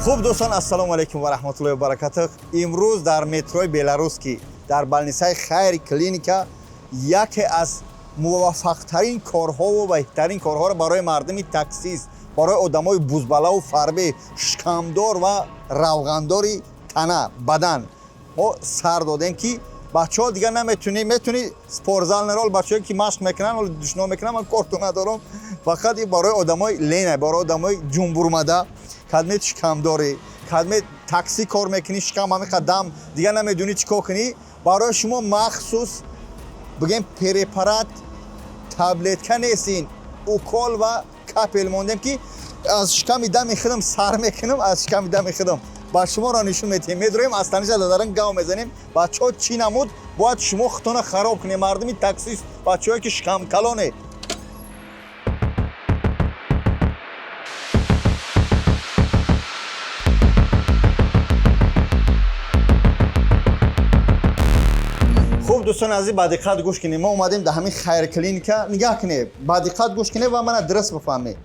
Хуб, дӯстон, ассалому алайкум ва раҳматуллоҳи ва баракатуҳ. Имрӯз дар метрои Беларусский, дар больницаи Хайр клиника, яке аз муваффақтарин корҳову беҳтарин корҳоро барои мардуми таксист, барои одамои бузбалаву фарбе, шикамдор ва равғандори тана бадан мо сар додем, ки бачаҳо дигар наметунӣ, метунӣ спортзал нерол, бачаҳое ки машқ мекунанд, ҳоло душно мекунанд, ман корту надорам. Фақат ин барои одамои лена, барои одамои ҷумбурмада, кадмет шикамдорӣ, кадмет такси кор мекунӣ, шикам ҳамин дам, дигар намедонӣ чӣ кор кунӣ, барои шумо махсус бигем препарат, таблетка нест, ин укол ва капель мондем, ки аз шиками дами худам сар мекунам, аз шиками дами худам ба шуморо нишон медиҳем. Медроем, аз таниша дадаран гав мезанем, бачаҳо чӣ намуд бояд шумо худтона хароб кунед, мардуми таксист, бачаҳое ки шикамкалоне. Хуб, дӯстони азиз, ба диққат гӯш кунед. Мо омадем дар ҳамин Хайр клиника. Нигаҳ кунед, ба диққат гӯш кунед ва мана дуруст бифаҳмед.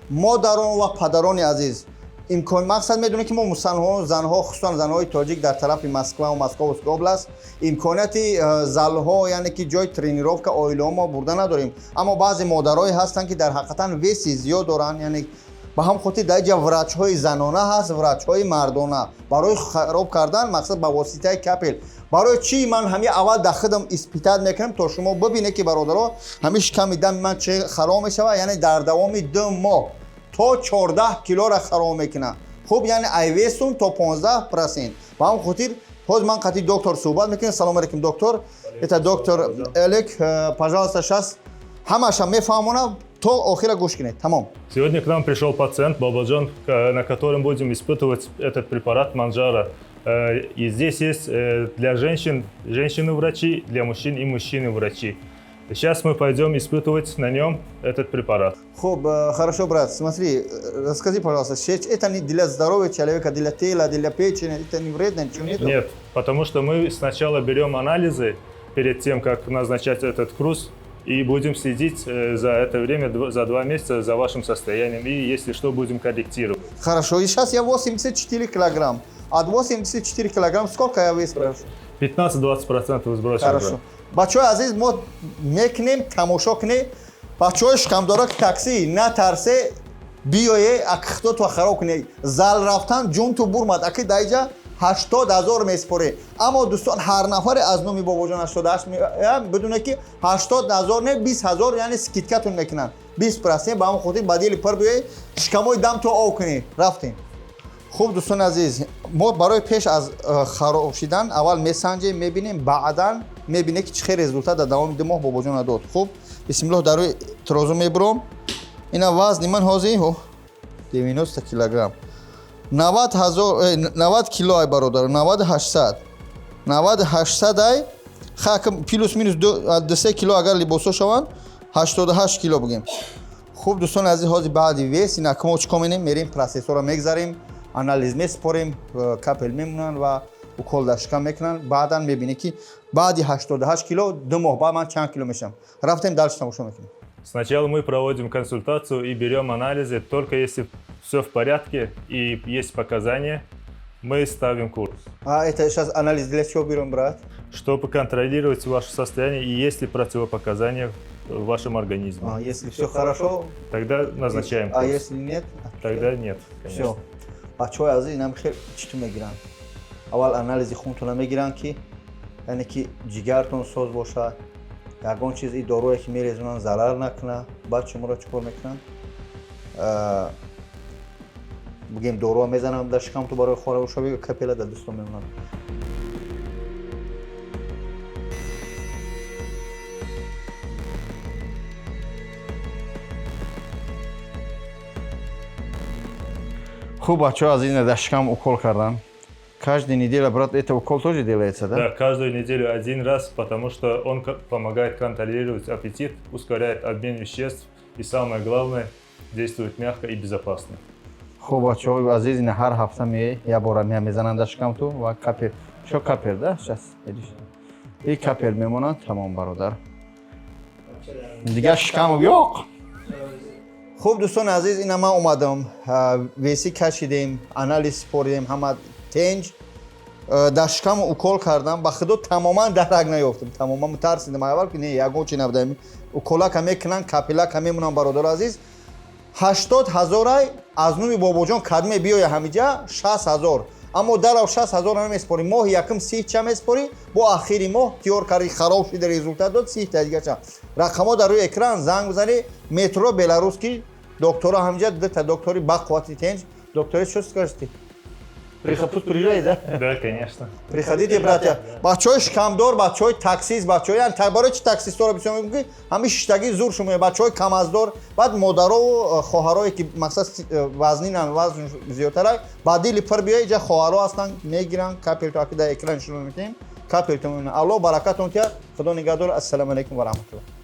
Модарон ва падарони азиз, имкон мақсад медонед, ки мо мусалмонон, занҳо, хусусан занҳои тоҷик дар тарафи Москва ва Московский область имконияти залҳо, яъне ки ҷои тренировка оилаҳо мо бурда надорем. Аммо баъзе модарое ҳастанд, ки дар ҳақиқатан веси зиёд доранд, яъне ба ҳам хотир дар ҷа врачҳои занона ҳаст, врачҳои мардона барои хароб кардан, мақсад ба воситаи капель. Барои чӣ ман ҳами аввал дар худам испытать мекунам, то шумо бибинед, ки бародаро, ҳами шиками дами ман чӣ хароб мешавад, яъне дар давоми 2 моҳ то 14 килора хароб мекунад. Хуб, яъне ай весум то 15%. Ба ҳам хотир ҳоз ман қатъи доктор суҳбат мекунем. Салом алейкум, доктор. Это доктор Элек. Пожалуйста, щас ҳамаша мефаҳмонам, то охира гӯш кунед, тамом. Сегодня к нам пришел пациент Бабаджан, на котором будем испытывать этот препарат Манджара. И здесь есть для женщин женщины-врачи, для мужчин и мужчины-врачи. Сейчас мы пойдем испытывать на нем этот препарат. Хуб, хорошо, брат, смотри, расскажи, пожалуйста, это не для здоровья человека, для тела, для печени, это не вредно, ничего нет? Нет, потому что мы сначала берем анализы перед тем, как назначать этот курс, и будем следить за это время, за 2 месяца, за вашим состоянием, и если что, будем корректировать. Хорошо, и сейчас я 84 килограмм. От 84 килограмм сколько я вес прошу? 15-20% сбросим. Хорошо. Бачаҳои азиз, мо мекунем, тамошо кунед. Бачаҳои шикамдора, ки такси, натарсе, биёе, акхтото хароб кунед. Зал рафтан ҷунту бурмад, аки даиҷа 80 000 меспоре. Аммо дӯстон, ҳар нафаре аз номи Бобоҷон 88 бидуне, ки 80 000 не, 20 000, яъне скидкатон мекунанд 20%. Ба ҳамон хотир ба дили пир биёед, шикамои дамто ов кунед. Рафтем. Хуб, дӯстони азиз, мо барои пеш аз хароб шидан аввал месанҷем, мебинем, баъдан мебинем, ки чӣ хел результат дар давоми 2 моҳ Бобоҷона дод. Хуб, бисмиллоҳ, дар рӯи тирозу мебуром. Ина вазни ман ҳозир 90 килограмм, 90 000, 90 кило ай, бародар, 9800, 9800 ай. Хак плюс минус 2-3 кило, агар либосо шаванд, 88 кило бигем. Хуб, дӯстони азиз, ҳозир баъди вес ина мо чӣ кор менем? Мерем, процессора мегзарем, анализ месупорем, капель мемонанд ва укол дар шикам мекунанд. Баъдан мебинем, ки баъди 88 кило 2 моҳ баъд ман чанд кило мешавам. Рафтем, дальше тамошо мекунем. Сначала мы проводим консультацию и берем анализы. Только если все в порядке и есть показания, мы ставим курс. А это сейчас анализ для чего берем, брат? Чтобы контролировать ваше состояние и есть ли противопоказания в вашем организме. А, если все хорошо, Тогда назначаем а курс. если нет? Тогда нет, конечно. Все. Бачаҳои азиз, инам хел читу мегиранд. Аввал анализи хунтона мегиранд, ки яъне ки ҷигартон соз бошад, ягон чиз и доруе ки мерезонанд зарар накунад. Баъд шуморо чӣ кор мекунанд? Бигем, доруа мезананд дар шикамту барои хоравшавӣ, капела дар дастон мемонанд. Хуб, бачаҳо, аз ин дар шикам укол кардан. Каждую неделю, брат, это укол тоже делается, да? Да, каждую неделю один раз, потому что он помогает контролировать аппетит, ускоряет обмен веществ и, самое главное, действует мягко и безопасно. Хуб, бачаҳои азиз, ина ҳар ҳафта меяй, як бора мея, мезананд дар шикамту ва капель. Чо капель, да? Сейчас, видишь. И капель мемонад, тамом, бародар. Дигар шикам ёқ. Хуб, дӯстони азиз, ина ман омадам, весы кашидем, анализ супоридем, ҳама тенҷ. Дар шикаму укол кардам, ба худо, тамоман дарак наёфтам, тамоман тарсидам аввал, ки не, ягон чи набуда. Уколака мекунанд, капелка мемонанд. Бародари азиз, 80 ҳазорай аз нуми Бобоҷон кадме биёя ҳамиҷа 60 0, аммо дарав 60 0 намеспорӣ. Моҳи якум 30 ча меспорӣ, бо ахири моҳ тиёр карди, хароб шида, результат дод, 30 та дигача. Рақамҳо дар рӯи экран, занг бизанӣ. Метро Беларусский, доктора ҳамиҷа дута доктори бақуввати тенҷ. Доктори, что скажете? Пусть приезжай, да? Да, конечно. Приходите, братья. Бачаҳои шикамдор, бачаҳои таксист, бачаҳои, барои чи таксистора бисёр мегӯм, ки ҳамин шиштагӣ зур шумо, бачаҳои камаздор, баъд модарову хоҳарое, ки мақсад вазнинан, вазн зиёдтарай, ба дили пир биёй, иҷа хоҳаро ҳастанд, мегиранд капельто, аки дар экран шуно мекунем, капельто. Аллоҳ баракатон тия, худо нигаҳдор. Ассалому алайкум ва раҳматуллоҳ.